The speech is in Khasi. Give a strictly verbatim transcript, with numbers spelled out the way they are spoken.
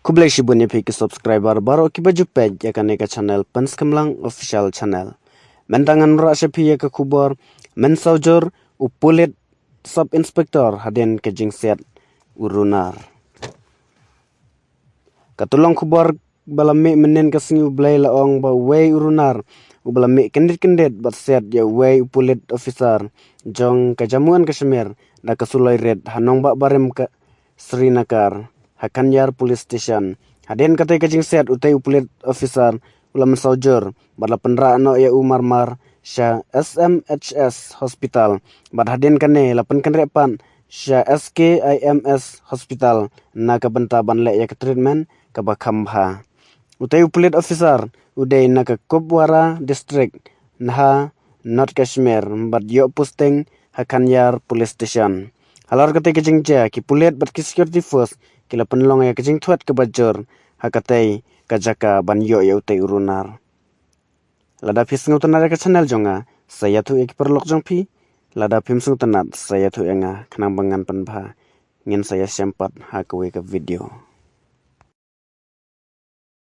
Khublei shibun ïa phi ki subscriber baroh kiba ju peit ïa kane ka channel Pynskhem Lang Official Channel. Mynta ngan rah sha phi ïa ka khubor, mynsaw jur u pulit sub inspector hadien ka jingsiat u runar. Ka tu long khubor ba la mih mynnin ka sngi u Blei la ong ba uwei u runar uba la mih kyndit kyndit bad siat ïa uwei u pulit officer jong ka Jammu and Kashmir da ka suloi rit ha nongbah barim ka Srinagar ha Khanjar Police Station. Hadien katei ka jingsiat utei u pulit officer u la mynsaw jur bad la pynrah noh ïa u marmar sha S M H S Hospital bad hadien kane la pynkynriah pat sha S K I M S Hospital na ka bynta ban leh ïa ka treatment kaba kham bha. Utei u pulit officer u dei na ka Kupwara District na ha North Kashmir bad ïoh posting ha Khanjar Police Station. Halor katei ka jingjia ki pulit bad ki security force ki la pynlong ïa ka jingthwet kaba jur ha katei ka jaka ban ïoh ïa utei u runar. Lada phi sngewtynnat ïa ka channel jong nga, sa ïathuh ïa ki paralok jong phi. Lada phim sngewtynnat, sa ïathuh ïa nga khnang ba ngan pynbha. Ngin sa ïashem pat ha kawei ka video.